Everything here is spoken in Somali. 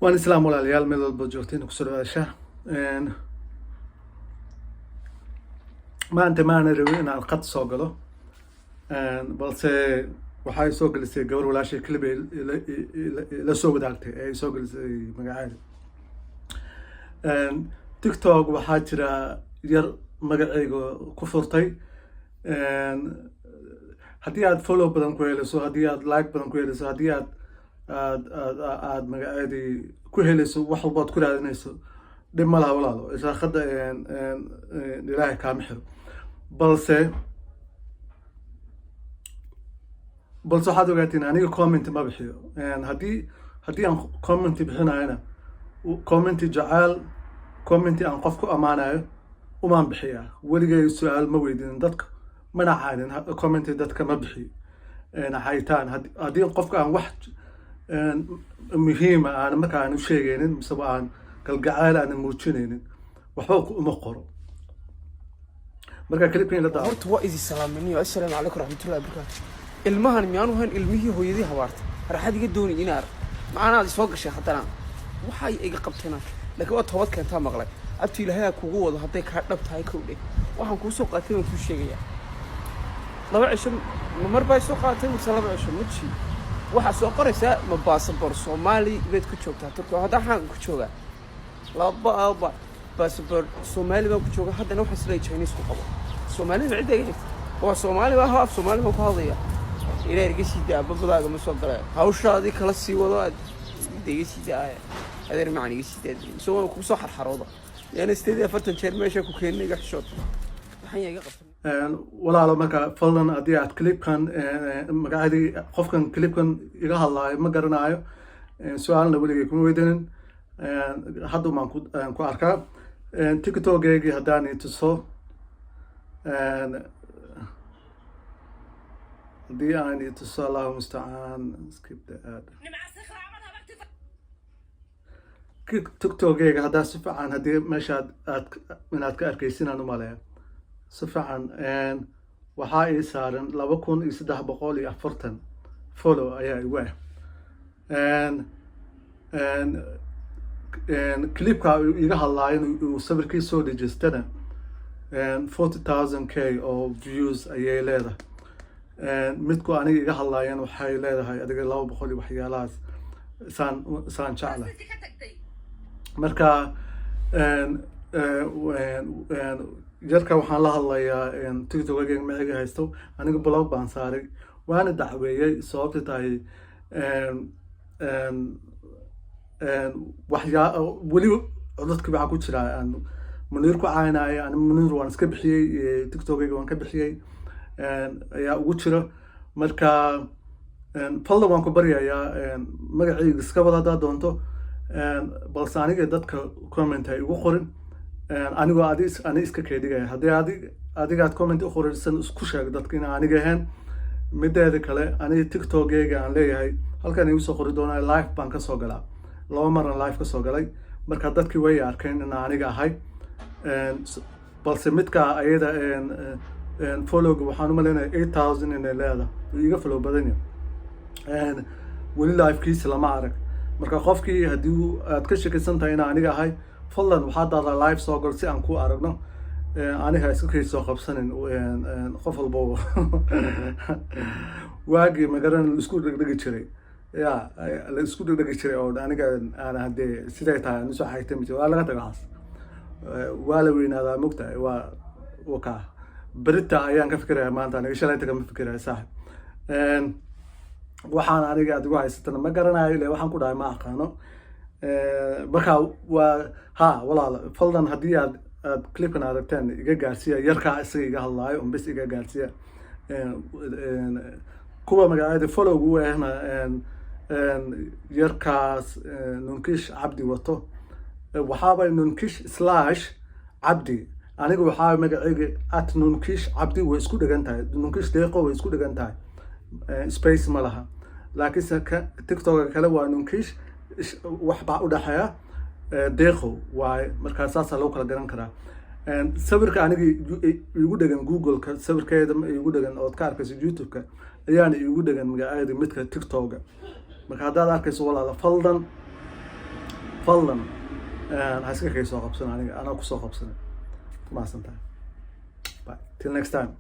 Waan islaam walaalayaal, meel walba joogteen kusoo dhawaasha. Maanta maana rabin inaan qad soo galo, balse waxay soo gelisay gabar walaashay clip ay ila soo wadaagtay ee ay soo gelisay magaceeda TikTok. Waxaa jira yar magacayga ku furtay. Haddii aad follow badan ku helayso, haddii aad like badan ku helayso, haddii aad magaceedii ku helayso, wax walba aad ku raadinayso, dhib ma laha walaalo, irsaaqada Ilaahay kaama xiro. Balse waxaad ogaatiin, aniga comment ma bixiyo. Haddii aan comment bixinayona, comment jacayl, comment aan qof ku ammaanayo umaan bixiyaa. Weligay su-aal ma weydiinin dadka, mana caadin, comment dadka ma bixiyo cayitaan. Haddii qofka aan wax muhiima aan marka aan u sheegaynin, miseba aan galgacayl aanan muujinaynin, waxba uma qoro. Marka clipkan la daawo. Horta waa idi salaaminiyo. Assalaamu calaykum raxmatullahi wabarakaatu. Ilmahan miyaanu hayn ilmihii hooyadii habaartay? Raaxad iga dooni inaar macanaad isoo gashay, haddana waxay iga qabteen, laakiin waa toobad keentaa maqlay. Abti, Ilaahayaa kugu wado hadday kaa dhab tahay. Kowdhe, waxaan kuu soo qaatay baan kuu sheegayaa. 2 cisho ma mar baa soo qaatay mise 2 cisho ma ji? Waxaa soo qoraysaa, ma baasabor Soomaali baad ku joogtaa Turkiga? Hadda waxaan ku joogaa laba baasabor Soomaali baan ku joogaa. Haddana waxaan isleeyahay Chinese ku qabo. Soomaalida cidda iga xigta waa Soomaali baa, af Soomaali baan ku hadlaya. Ilaah iga sii daa, babadaaga ma soo galaya. Hawshaadii kala sii wado, aad cidda iga sii daaya. Adeer macan, iga sii daa, isagoo kugu soo xarxarooda yaana 48 jeer meesha ku keenin. Iga xishood, waxaan yaa iga qabsan. Walaalo, marka fadlan haddii aad clipkan, magacadii qofkan clipkan iga hadlaayo ma garanaayo, su-aalna weligay kuma weydiinin, hadda maan ku arkaa TikTokeygii. Haddaan i tuso, haddii aan i tuso, Allahu mustacaan, skip the ad. TikTokeyga haddaa si fiican, haddii meesha aad inaad ka arkaysin aan umaleeya si fiican, waxaa ii saaran 2340 follow ayaa igu ah. Clipka iga hadlaayo uu sawirkii soo dejistana 40,000 k oo views ayay leedahay. Midku aniga iga hadlaayeen waxay leedahay adiga 200 iyo waxyaalahaas, saan jeclahay. Marka yarka waxaan la hadlayaa TikTok maciga haysto, aniga block baan saaray, waana dacweeyey. Sababta tahay waxyaa weli codadka waxaa ku jira aan Muniir ku caynaayo. Ani Muniir waan iska bixiyey, TikTokayga waan ka bixiyey, ayaa ugu jira. Marka fadlan waan ku baryayaa, magacayga iska wada haddaad doonto, balse aniga dadka comment ha igu qorin anigoo adi ani iska keedigaya. Haddii adigaad comment u qorisan, isku sheeg dadka in aniga ahayn. Mideeda kale, aniga TikTokeyga aan leeyahay halkan igu soo qori doonaa. Live baan kasoo galaa, laba maran live kasoo galay. Marka dadkii way arkeen in aniga ahay. Balse midka ayada followga waxaan umaleynaya 8000 inay leedahay, wuu iga follow badan yahay, weli livekiisa lama arag. Marka qofkii haddii aad ka shakisan tahay inaan aniga ahay, fadlan waxaa daadaa live soo gal si aan ku aragno. Aniga iska kay soo qabsanin. Qof walbo waagii magaran la isku dhegdhegi jiray, ya la isku dhegdhegi jiray oo aniga aan hadee siday tahay aan usoo xaytami jiray, waa laga taga waxaas. Waa la weynaadaa, mogtahay. Waa waka berita ayaan ka fikiraya maanta, aniga shalayta kama fikiraya, saaxib. Waxaan aniga aad igu haysatana ma garanayo, ile waxaan ku dhahay ma aqaano. Marka waa ha walaal, fadlan haddii aad clipkan aragteen, iga gaarsiiya yarkaa isaga iga hadlaayo un bes, iga gaarsiiya. Kuwa magacyada followgu u ahna yarkaas Nunkish Cabdi wato, waxaaba Nunkish slash Cabdi. Aniga waxaa magacayga @NunkishCabdi, way isku dhegan tahay. Nunkish Deeqo way isku dhegan tahay, space ma laha. Laakiinse ka TikToka kale waa Nunkish, wax baa udhexeeya, Deeqo waaye. Markaa saasaa lagu kala garan karaa. Sawirka aniga igu dhegan Google-ka, sawirkeeda igu dhegan ood ka arkayso YouTube-ka ayaana igu dhegan magaceeda midka TikToka. Marka haddaad arkayso walaala, fadlan Fadlan ha iska kay soo qabsan, aniga anaa kusoo qabsanay. Mahadsan tahay. Bye till next time.